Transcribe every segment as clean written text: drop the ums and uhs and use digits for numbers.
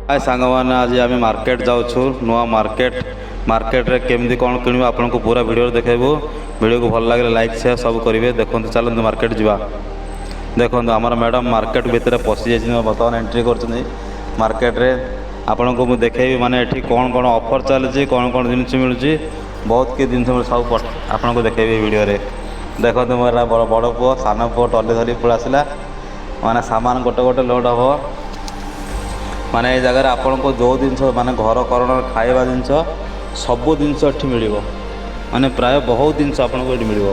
ହାଏ ସାଙ୍ଗମାନେ, ଆଜି ଆମେ ମାର୍କେଟ ଯାଉଛୁ। ନୂଆ ମାର୍କେଟ। ମାର୍କେଟରେ କେମିତି କ'ଣ କିଣିବୁ, ଆପଣଙ୍କୁ ପୁରା ଭିଡ଼ିଓରେ ଦେଖାଇବୁ। ଭିଡ଼ିଓକୁ ଭଲ ଲାଗିଲେ ଲାଇକ୍, ସେୟାର ସବୁ କରିବେ। ଦେଖନ୍ତୁ, ଚାଲନ୍ତୁ ମାର୍କେଟ ଯିବା। ଦେଖନ୍ତୁ, ଆମର ମ୍ୟାଡ଼ାମ୍ ମାର୍କେଟ ଭିତରେ ପଶିଯାଇଛନ୍ତି। ବର୍ତ୍ତମାନ ଏଣ୍ଟ୍ରି କରୁଛନ୍ତି ମାର୍କେଟରେ। ଆପଣଙ୍କୁ ମୁଁ ଦେଖେଇବି, ମାନେ ଏଠି କ'ଣ କ'ଣ ଅଫର୍ ଚାଲିଛି, କ'ଣ କ'ଣ ଜିନିଷ ମିଳୁଛି, ବହୁତ କିଛି ଜିନିଷ ମିଳୁଛି, ସବୁ ଆପଣଙ୍କୁ ଦେଖେଇବି ଏ ଭିଡ଼ିଓରେ। ଦେଖନ୍ତୁ, ମୋର ବଡ଼ ବଡ଼ ପୁଅ, ସାନ ପୁଅ ଟ୍ରଲି ଧରି ପଳେଇ ଆସିଲା। ମାନେ ସାମାନ ଗୋଟେ ଗୋଟେ ଲୋଡ଼ ହେବ। ମାନେ ଏ ଜାଗାରେ ଆପଣଙ୍କୁ ଯେଉଁ ଜିନିଷ, ମାନେ ଘର କରଣାର ଖାଇବା ଜିନିଷ, ସବୁ ଜିନିଷ ଏଠି ମିଳିବ। ମାନେ ପ୍ରାୟ ବହୁତ ଜିନିଷ ଆପଣଙ୍କୁ ଏଠି ମିଳିବ।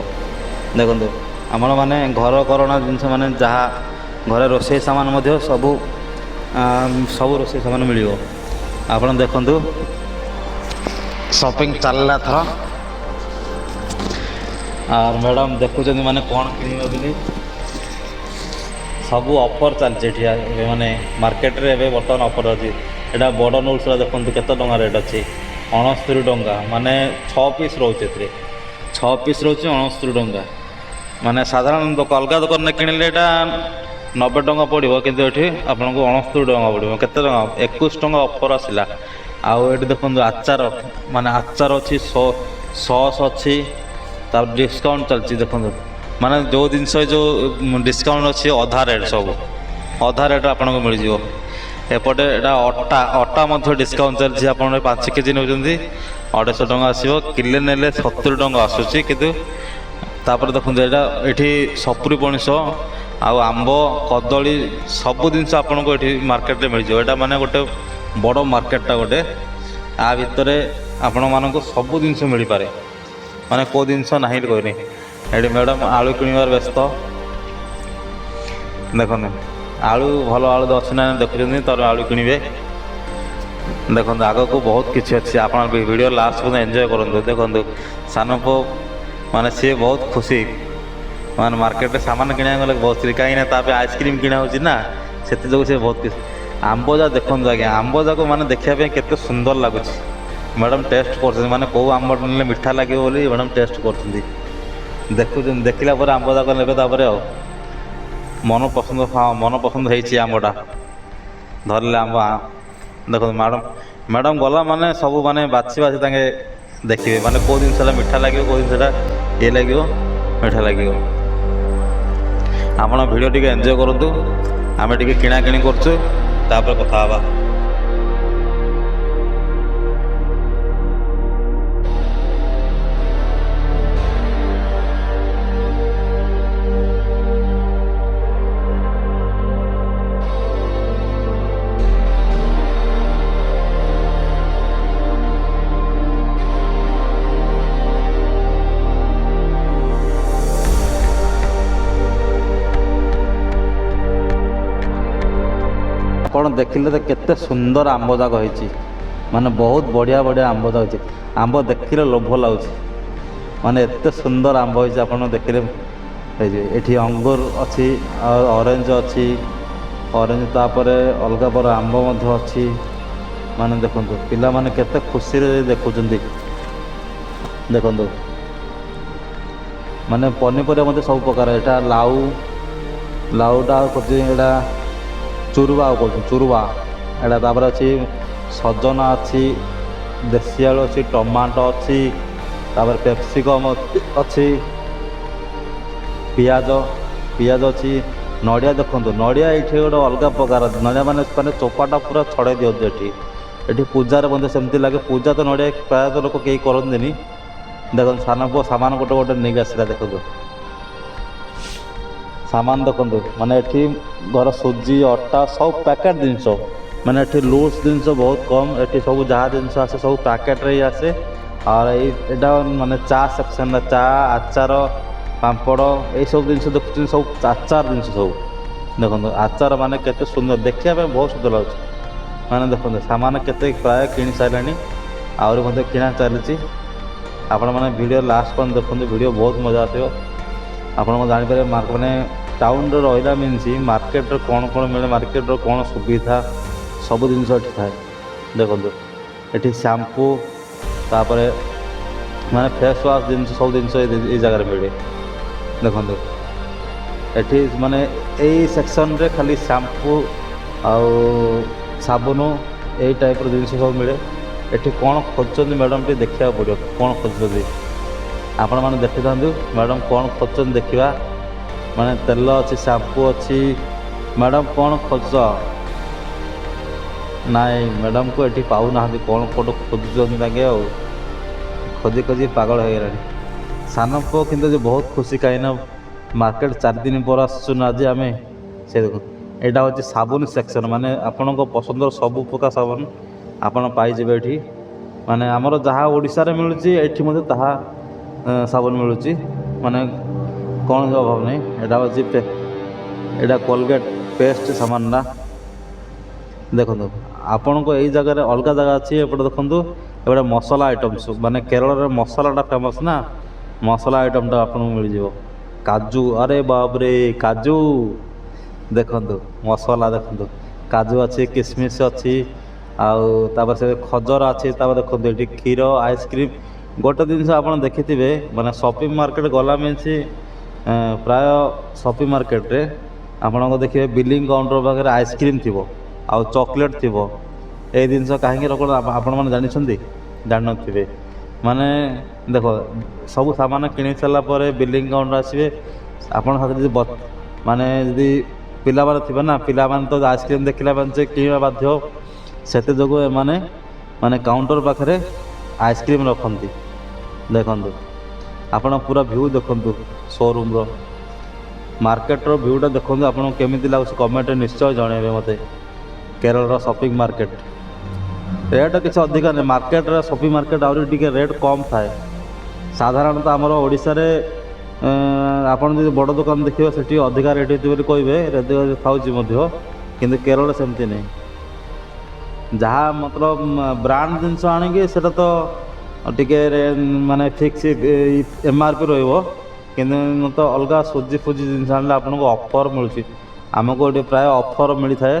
ଦେଖନ୍ତୁ, ଆମର ମାନେ ଘର କରଣା ଜିନିଷ, ମାନେ ଯାହା ଘରେ ରୋଷେଇ ସାମାନ ମଧ୍ୟ ସବୁ, ସବୁ ରୋଷେଇ ସାମାନ ମିଳିବ। ଆପଣ ଦେଖନ୍ତୁ, ସପିଂ ଚାଲିଲା ଏଥର। ଆଉ ମ୍ୟାଡ଼ାମ୍ ଦେଖୁଛନ୍ତି, ମାନେ କ'ଣ କିଣିବେ ବୋଲି। ସବୁ ଅଫର୍ ଚାଲିଛି ଏଠି ଏବେ। ମାନେ ମାର୍କେଟରେ ଏବେ ବର୍ତ୍ତମାନ ଅଫର୍ ଅଛି। ଏଇଟା ବଡ଼ ନୁଡ଼ଲ୍ସଟା ଦେଖନ୍ତୁ, କେତେ ଟଙ୍କା ରେଟ୍ ଅଛି? 69 ଟଙ୍କା। ମାନେ 6 ପିସ୍ ରହୁଛି ଏଥିରେ। 6 ପିସ୍ ରହୁଛି, 69 ଟଙ୍କା। ମାନେ ସାଧାରଣ ଅଲଗା ଦୋକାନରେ କିଣିଲେ ଏଇଟା 90 ଟଙ୍କା ପଡ଼ିବ, କିନ୍ତୁ ଏଠି ଆପଣଙ୍କୁ 69 ଟଙ୍କା ପଡ଼ିବ। କେତେ ଟଙ୍କା? 21 ଟଙ୍କା ଅଫର୍ ଆସିଲା। ଆଉ ଏଠି ଦେଖନ୍ତୁ, ଆଚାର, ମାନେ ଆଚାର ଅଛି, ସସ୍ ଅଛି, ତାପରେ ଡିସକାଉଣ୍ଟ ଚାଲିଛି। ଦେଖନ୍ତୁ, ମାନେ ଯେଉଁ ଜିନିଷ ଯେଉଁ ଡିସକାଉଣ୍ଟ ଅଛି, ଅଧା ରେଟ୍, ସବୁ ଅଧା ରେଟ୍ ଆପଣଙ୍କୁ ମିଳିଯିବ। ଏପଟେ ଏଇଟା ଅଟା। ଅଟା ମଧ୍ୟ ଡିସକାଉଣ୍ଟ ଚାଲିଛି। ଆପଣ 5 କେଜି ନେଉଛନ୍ତି, 250 ଟଙ୍କା ଆସିବ। କିଲେ ନେଲେ 70 ଟଙ୍କା ଆସୁଛି। କିନ୍ତୁ ତାପରେ ଦେଖନ୍ତୁ, ଏଇଟା ଏଠି ସପୁରୀ, ପଣସ ଆଉ ଆମ୍ବ, କଦଳୀ, ସବୁ ଜିନିଷ ଆପଣଙ୍କୁ ଏଠି ମାର୍କେଟରେ ମିଳିଯିବ। ଏଇଟା ମାନେ ଗୋଟେ ବଡ଼ ମାର୍କେଟଟା ଗୋଟେ। ଆ ଭିତରେ ଆପଣମାନଙ୍କୁ ସବୁ ଜିନିଷ ମିଳିପାରେ। ମାନେ କେଉଁ ଜିନିଷ ନାହିଁ କହିନି। ଏଠି ମ୍ୟାଡ଼ାମ୍ ଆଳୁ କିଣିବାର ବ୍ୟସ୍ତ। ଦେଖନ୍ତୁ, ଆଳୁ ଭଲ ଆଳୁ ଅଛି ନା ଦେଖୁଛନ୍ତି, ତାର ଆଳୁ କିଣିବେ। ଦେଖନ୍ତୁ, ଆଗକୁ ବହୁତ କିଛି ଅଛି। ଆପଣ ଭିଡ଼ିଓ ଲାଷ୍ଟ ପର୍ଯ୍ୟନ୍ତ ଏନ୍ଜୟ କରନ୍ତୁ। ଦେଖନ୍ତୁ, ସାନ ପୁଅ, ମାନେ ସିଏ ବହୁତ ଖୁସି। ମାନେ ମାର୍କେଟରେ ସାମାନ କିଣିବାକୁ ଗଲେ ବହୁତ ଖୁସି। କାହିଁକିନା ତା ପାଇଁ ଆଇସ୍କ୍ରିମ୍ କିଣା ହେଉଛି ନା, ସେଥିଯୋଗୁଁ ସେ ବହୁତ ଖୁସି। ଆମ୍ବ ଯାକ ଦେଖନ୍ତୁ ଆଜ୍ଞା, ଆମ୍ବ ଯାକ ମାନେ ଦେଖିବା ପାଇଁ କେତେ ସୁନ୍ଦର ଲାଗୁଛି। ମ୍ୟାଡ଼ାମ୍ ଟେଷ୍ଟ କରୁଛନ୍ତି, ମାନେ କେଉଁ ଆମ୍ବ ନେଲେ ମିଠା ଲାଗିବ ବୋଲି ମ୍ୟାଡ଼ାମ୍ ଟେଷ୍ଟ କରୁଛନ୍ତି, ଦେଖୁଛନ୍ତି। ଦେଖିଲା ପରେ ଆମ୍ବ ଯାକ ନେବେ ତାପରେ। ଆଉ ମନ ପସନ୍ଦ, ହଁ, ମନ ପସନ୍ଦ ହେଇଛି ଆମ୍ବଟା। ଧରିଲେ ଆମ୍ବ। ଦେଖନ୍ତୁ, ମ୍ୟାଡ଼ାମ୍ ମ୍ୟାଡ଼ାମ୍ ଗଲା ମାନେ ସବୁ ମାନେ ବାଛି ବାଛି ତାଙ୍କେ ଦେଖିବେ, ମାନେ କେଉଁ ଜିନିଷଟା ମିଠା ଲାଗିବ, କେଉଁ ଜିନିଷଟା ଇଏ ଲାଗିବ, ମିଠା ଲାଗିବ। ଆପଣ ଭିଡ଼ିଓ ଟିକେ ଏନ୍ଜୟ କରନ୍ତୁ। ଆମେ ଟିକେ କିଣାକିଣି କରୁଛୁ, ତାପରେ କଥା ହେବା। ଆପଣ ଦେଖିଲେ ତ କେତେ ସୁନ୍ଦର ଆମ୍ବ ଯାକ ହେଇଛି। ମାନେ ବହୁତ ବଢ଼ିଆ ବଢ଼ିଆ ଆମ୍ବ ଯାକ ହେଇଛି। ଆମ୍ବ ଦେଖିଲେ ଲୋଭ ଲାଗୁଛି। ମାନେ ଏତେ ସୁନ୍ଦର ଆମ୍ବ ହେଇଛି, ଆପଣ ଦେଖିଲେ ହେଇଯିବେ। ଏଠି ଅଙ୍ଗୁର ଅଛି ଆଉ ଅରେଞ୍ଜ ଅଛି, ଅରେଞ୍ଜ, ତାପରେ ଅଲଗା ପ୍ରକାର ଆମ୍ବ ମଧ୍ୟ ଅଛି। ମାନେ ଦେଖନ୍ତୁ, ପିଲାମାନେ କେତେ ଖୁସିରେ ଦେଖୁଛନ୍ତି। ଦେଖନ୍ତୁ, ମାନେ ପନିପରିବା ମଧ୍ୟ ସବୁ ପ୍ରକାର। ଏଇଟା ଲାଉ, ଲାଉଟା କରୁଛି। ଏଇଟା ଚୁରୁବା ଆଉ କହୁଛନ୍ତି, ଚୁରୁବା ଏଇଟା। ତାପରେ ଅଛି ସଜନା ଅଛି, ଦେଶୀ ଆଳୁ ଅଛି, ଟମାଟୋ ଅଛି, ତାପରେ କ୍ୟାପ୍ସିକମ୍ ଅଛି, ପିଆଜ, ପିଆଜ ଅଛି, ନଡ଼ିଆ। ଦେଖନ୍ତୁ, ନଡ଼ିଆ ଏଇଠି ଗୋଟେ ଅଲଗା ପ୍ରକାର ନଡ଼ିଆ। ମାନେ ମାନେ ଚୋପାଟା ପୁରା ଛଡ଼େଇ ଦିଅନ୍ତି ଏଠି। ଏଠି ପୂଜାରେ ମଧ୍ୟ ସେମିତି ଲାଗେ। ପୂଜା ତ ନଡ଼ିଆ ପ୍ରାୟତଃ ଲୋକ କେହି କରନ୍ତିନି। ଦେଖନ୍ତୁ, ସାନ ପୁଅ ସାମାନ ଗୋଟେ ଗୋଟେ ନେଇକି ଆସିଲା। ଦେଖନ୍ତୁ, ସାମାନ ଦେଖନ୍ତୁ। ମାନେ ଏଠି ଘର ସୁଜି, ଅଟା, ସବୁ ପ୍ୟାକେଟ୍ ଜିନିଷ। ମାନେ ଏଠି ଲୁଜ୍ ଜିନିଷ ବହୁତ କମ୍। ଏଠି ସବୁ ଯାହା ଜିନିଷ ଆସେ, ସବୁ ପ୍ୟାକେଟ୍ରେ ହିଁ ଆସେ। ଆଉ ଏଇଟା ମାନେ ଚା ସେକ୍ସନ୍ରେ ଚା, ଆଚାର, ପାମ୍ପଡ଼, ଏଇସବୁ ଜିନିଷ ଦେଖୁଛନ୍ତି। ସବୁ ଆଚାର ଜିନିଷ ସବୁ। ଦେଖନ୍ତୁ, ଆଚାର ମାନେ କେତେ ସୁନ୍ଦର ଦେଖିବା ପାଇଁ, ବହୁତ ସୁନ୍ଦର ଲାଗୁଛି। ମାନେ ଦେଖନ୍ତୁ, ସାମାନ କେତେ ପ୍ରାୟ କିଣି ସାରିଲାଣି, ଆହୁରି ମଧ୍ୟ କିଣା ଚାଲିଛି। ଆପଣମାନେ ଭିଡ଼ିଓ ଲାଷ୍ଟ ପର୍ଯ୍ୟନ୍ତ ଦେଖନ୍ତୁ, ଭିଡ଼ିଓ ବହୁତ ମଜା ଆସିବ। ଆପଣ ଜାଣିପାରିବେ, ମାନେ ଟାଉନରେ ରହିଲା ମିନ୍ସ ମାର୍କେଟରେ କ'ଣ କ'ଣ ମିଳେ, ମାର୍କେଟର କ'ଣ ସୁବିଧା, ସବୁ ଜିନିଷ ଏଠି ଥାଏ। ଦେଖନ୍ତୁ, ଏଠି ସାମ୍ପୁ, ତାପରେ ମାନେ ଫେସ୍ ୱାଶ୍ ଜିନିଷ, ସବୁ ଜିନିଷ ଏଇ ଜାଗାରେ ମିଳେ। ଦେଖନ୍ତୁ, ଏଠି ମାନେ ଏଇ ସେକ୍ସନରେ ଖାଲି ସାମ୍ପୁ ଆଉ ସାବୁନ। ଏଇ ଟାଇପ୍ର ଜିନିଷ ସବୁ ମିଳେ। ଏଠି କ'ଣ ଖୋଜୁଛନ୍ତି ମ୍ୟାଡ଼ାମ୍, ଟିକେ ଦେଖିବାକୁ ପଡ଼ିବ କ'ଣ ଖୋଜୁଛନ୍ତି। ଆପଣମାନେ ଦେଖିଥାନ୍ତୁ ମ୍ୟାଡ଼ାମ୍ କ'ଣ ଖୋଜୁଛନ୍ତି, ଦେଖିବା। ମାନେ ତେଲ ଅଛି, ସାମ୍ପୁ ଅଛି। ମ୍ୟାଡ଼ାମ୍, କ'ଣ ଖୋଜୁଛ? ନାଇଁ, ମ୍ୟାଡ଼ାମ୍କୁ ଏଠି ପାଉନାହାନ୍ତି। କ'ଣ କେଉଁଠୁ ଖୋଜୁଛନ୍ତି ତାଙ୍କେ, ଆଉ ଖୋଜି ଖୋଜି ପାଗଳ ହେଇଗଲାଣି। ସାନ ପୁଅ କିନ୍ତୁ ଆଜି ବହୁତ ଖୁସି, କାହିଁକିନା ମାର୍କେଟ 4 ଦିନ ପରେ ଆସୁଛୁ ନା ଆଜି ଆମେ। ସେ ଦେଖନ୍ତୁ, ଏଇଟା ହେଉଛି ସାବୁନ ସେକ୍ସନ୍। ମାନେ ଆପଣଙ୍କ ପସନ୍ଦର ସବୁ ପ୍ରକାର ସାବୁନ ଆପଣ ପାଇଯିବେ ଏଠି। ମାନେ ଆମର ଯାହା ଓଡ଼ିଶାରେ ମିଳୁଛି, ଏଠି ମଧ୍ୟ ତାହା ସାବୁନ ମିଳୁଛି। ମାନେ କୌଣସି ଅଭାବ ନାହିଁ। ଏଇଟା ହେଉଛି ଏଇଟା କୋଲଗେଟ୍ ପେଷ୍ଟ ସାମାନଟା। ଦେଖନ୍ତୁ, ଆପଣଙ୍କ ଏଇ ଜାଗାରେ ଅଲଗା ଜାଗା ଅଛି। ଏପଟେ ଦେଖନ୍ତୁ, ଏପଟେ ମସଲା ଆଇଟମ୍ସ। ମାନେ କେରଳରେ ମସଲାଟା ଫେମସ୍ ନା, ମସଲା ଆଇଟମ୍ଟା ଆପଣଙ୍କୁ ମିଳିଯିବ। କାଜୁ, ଆରେ ବାପରେ, କାଜୁ ଦେଖନ୍ତୁ, ମସଲା ଦେଖନ୍ତୁ, କାଜୁ ଅଛି, କିସମିସ୍ ଅଛି, ଆଉ ତାପରେ ସେ ଖଜର ଅଛି। ତାପରେ ଦେଖନ୍ତୁ, ଏଠି କ୍ଷୀର, ଆଇସ୍କ୍ରିମ୍। ଗୋଟେ ଜିନିଷ ଆପଣ ଦେଖିଥିବେ, ମାନେ ସପିଂ ମାର୍କେଟ ଗଲା ମିନ୍ସ ପ୍ରାୟ ସପିଂ ମାର୍କେଟରେ ଆପଣଙ୍କ ଦେଖିବେ ବିଲିଂ କାଉଣ୍ଟର ପାଖରେ ଆଇସ୍କ୍ରିମ୍ ଥିବ ଆଉ ଚକୋଲେଟ୍ ଥିବ। ଏଇ ଜିନିଷ କାହିଁକି ରଖ, ଆପଣମାନେ ଜାଣିଛନ୍ତି? ଜାଣିନଥିବେ। ମାନେ ଦେଖ, ସବୁ ସାମାନ କିଣି ସାରିଲା ପରେ ବିଲିଂ କାଉଣ୍ଟର ଆସିବେ, ଆପଣଙ୍କ ସାଥିରେ ଯଦି ମାନେ ଯଦି ପିଲାମାନେ ଥିବେ ନା, ପିଲାମାନେ ତ ଆଇସ୍କ୍ରିମ୍ ଦେଖିଲା ମାନେ ସେ କିଣିବା ବାଧ୍ୟ। ସେଥି ଯୋଗୁଁ ଏମାନେ ମାନେ କାଉଣ୍ଟର ପାଖରେ ଆଇସ୍କ୍ରିମ୍ ରଖନ୍ତି। ଦେଖନ୍ତୁ, ଆପଣ ପୁରା ଭ୍ୟୁ ଦେଖନ୍ତୁ, ସୋରୁମ୍ର ମାର୍କେଟର ଭ୍ୟୁଟା ଦେଖନ୍ତୁ। ଆପଣଙ୍କୁ କେମିତି ଲାଗୁଛି, କମେଣ୍ଟରେ ନିଶ୍ଚୟ ଜଣାଇବେ ମୋତେ। କେରଳର ସପିଂ ମାର୍କେଟ ରେଟ୍ କିଛି ଅଧିକା ନାହିଁ। ମାର୍କେଟରେ, ସପିଂ ମାର୍କେଟ ଆହୁରି ଟିକେ ରେଟ୍ କମ୍ ଥାଏ। ସାଧାରଣତଃ ଆମର ଓଡ଼ିଶାରେ ଆପଣ ଯଦି ବଡ଼ ଦୋକାନ ଦେଖିବେ, ସେଠି ଅଧିକା ରେଟ୍ ହେଇଥିବ ବୋଲି କହିବେ, ରେଟ୍ ଥାଉଛି ମଧ୍ୟ। କିନ୍ତୁ କେରଳ ସେମିତି ନାହିଁ। ଯାହା ମତଲବ ବ୍ରାଣ୍ଡ ଜିନିଷ ଆଣିକି ସେଟା ତ ଟିକେ ମାନେ ଫିକ୍ସ ଏମ୍ଆର୍ପି ରହିବ। କିନ୍ତୁ ତ ଅଲଗା ସୁଜି ଫୁଜି ଜିନିଷ ଆଣିଲେ ଆପଣଙ୍କୁ ଅଫର୍ ମିଳୁଛି। ଆମକୁ ଏଠି ପ୍ରାୟ ଅଫର୍ ମିଳିଥାଏ,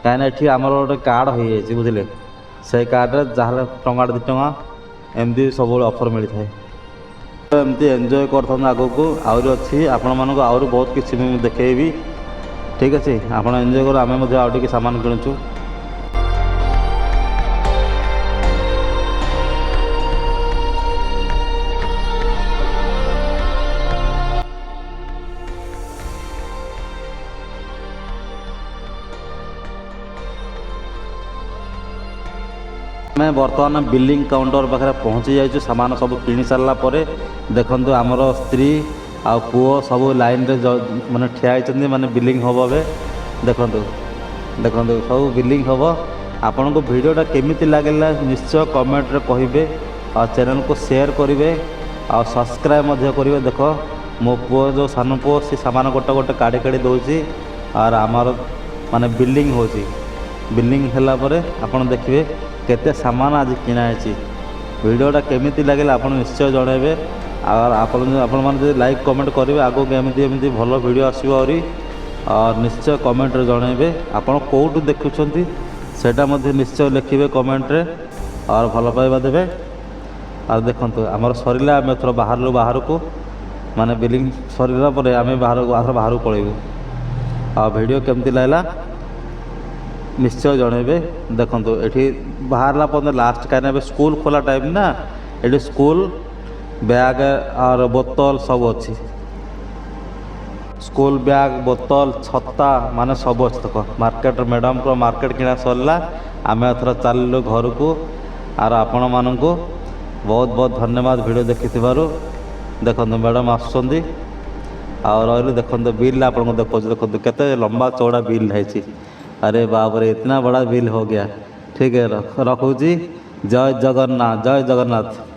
କାହିଁକିନା ଏଠି ଆମର ଗୋଟେ କାର୍ଡ଼ ହେଇଯାଇଛି, ବୁଝିଲେ? ସେଇ କାର୍ଡ଼ରେ ଯାହାହେଲେ ଟଙ୍କାଟେ 2 ଟଙ୍କା ଏମିତି ସବୁବେଳେ ଅଫର୍ ମିଳିଥାଏ। ଏମିତି ଏନ୍ଜୟ କରିଥାନ୍ତୁ। ଆଗକୁ ଆହୁରି ଅଛି, ଆପଣମାନଙ୍କୁ ଆହୁରି ବହୁତ କିଛି ମୁଁ ଦେଖେଇବି। ଠିକ୍ ଅଛି, ଆପଣ ଏନ୍ଜୟ କରୁ, ଆମେ ମଧ୍ୟ ଆଉ ଟିକେ ସାମାନ କିଣୁଛୁ। ଆମେ ବର୍ତ୍ତମାନ ବିଲିଂ କାଉଣ୍ଟର ପାଖରେ ପହଞ୍ଚି ଯାଇଛୁ ସାମାନ ସବୁ କିଣି ସାରିଲା ପରେ। ଦେଖନ୍ତୁ, ଆମର ସ୍ତ୍ରୀ ଆଉ ପୁଅ ସବୁ ଲାଇନରେ ମାନେ ଠିଆ ହେଇଛନ୍ତି। ମାନେ ବିଲିଂ ହେବ ଏବେ। ଦେଖନ୍ତୁ, ଦେଖନ୍ତୁ, ସବୁ ବିଲିଂ ହେବ। ଆପଣଙ୍କୁ ଭିଡ଼ିଓଟା କେମିତି ଲାଗିଲା, ନିଶ୍ଚୟ କମେଣ୍ଟରେ କହିବେ ଆଉ ଚ୍ୟାନେଲକୁ ସେୟାର କରିବେ ଆଉ ସବସ୍କ୍ରାଇବ୍ ମଧ୍ୟ କରିବେ। ଦେଖ, ମୋ ପୁଅ, ଯେଉଁ ସାନ ପୁଅ, ସେ ସାମାନ ଗୋଟେ ଗୋଟେ କାଢ଼ି କାଢ଼ି ଦେଉଛି। ଆର୍ ଆମର ମାନେ ବିଲିଂ ହେଉଛି। ବିଲିଂ ହେଲା ପରେ ଆପଣ ଦେଖିବେ କେତେ ସାମାନ ଆଜି କିଣା ହେଇଛି। ଭିଡ଼ିଓଟା କେମିତି ଲାଗିଲା, ଆପଣ ନିଶ୍ଚୟ ଜଣାଇବେ। ଆଉ ଆପଣମାନେ ଯଦି ଲାଇକ୍ କମେଣ୍ଟ କରିବେ, ଆଗକୁ ଏମିତି ଏମିତି ଭଲ ଭିଡ଼ିଓ ଆସିବ ଆହୁରି। ଆଉ ନିଶ୍ଚୟ କମେଣ୍ଟରେ ଜଣାଇବେ, ଆପଣ କେଉଁଠୁ ଦେଖୁଛନ୍ତି ସେଇଟା ମଧ୍ୟ ନିଶ୍ଚୟ ଲେଖିବେ କମେଣ୍ଟରେ ଆଉ ଭଲ ପାଇବା ଦେବେ। ଆଉ ଦେଖନ୍ତୁ, ଆମର ସରିଲା, ଆମେ ଏଥର ବାହାରିଲୁ ବାହାରକୁ। ମାନେ ବିଲିଂ ସରିଲା ପରେ ଆମେ ବାହାରକୁ ଆଥର ବାହାରକୁ ପଳେଇବୁ। ଆଉ ଭିଡ଼ିଓ କେମିତି ଲାଗିଲା, ନିଶ୍ଚୟ ଜଣାଇବେ। ଦେଖନ୍ତୁ, ଏଠି ବାହାରିଲା ପର୍ଯ୍ୟନ୍ତ ଲାଷ୍ଟ, କାହିଁକିନା ଏବେ ସ୍କୁଲ ଖୋଲା ଟାଇମ୍ ନା, ଏଠି ସ୍କୁଲ ବ୍ୟାଗ୍ ଆର ବୋତଲ ସବୁ ଅଛି। ସ୍କୁଲ ବ୍ୟାଗ୍, ବୋତଲ, ଛତା, ମାନେ ସବୁ ଅଛି। ଦେଖ, ମାର୍କେଟ, ମ୍ୟାଡ଼ାମଙ୍କର ମାର୍କେଟ କିଣା ସରିଲା, ଆମେ ଏଥର ଚାଲିଲୁ ଘରକୁ। ଆର ଆପଣମାନଙ୍କୁ ବହୁତ ବହୁତ ଧନ୍ୟବାଦ ଭିଡ଼ିଓ ଦେଖିଥିବାରୁ। ଦେଖନ୍ତୁ, ମ୍ୟାଡ଼ାମ୍ ଆସୁଛନ୍ତି। ଆଉ ରହିଲୁ, ଦେଖନ୍ତୁ, ବିଲ୍ ଆପଣଙ୍କୁ ଦେଖାଉଛି। ଦେଖନ୍ତୁ, କେତେ ଲମ୍ବା ଚଉଡ଼ା ବିଲ୍ ହେଇଛି। अरे बाप रे, इतना बड़ा बिल हो गया। ठीक है, ରଖୁଛି। ଜୟ ଜଗନ୍ନାଥ, ଜୟ ଜଗନ୍ନାଥ।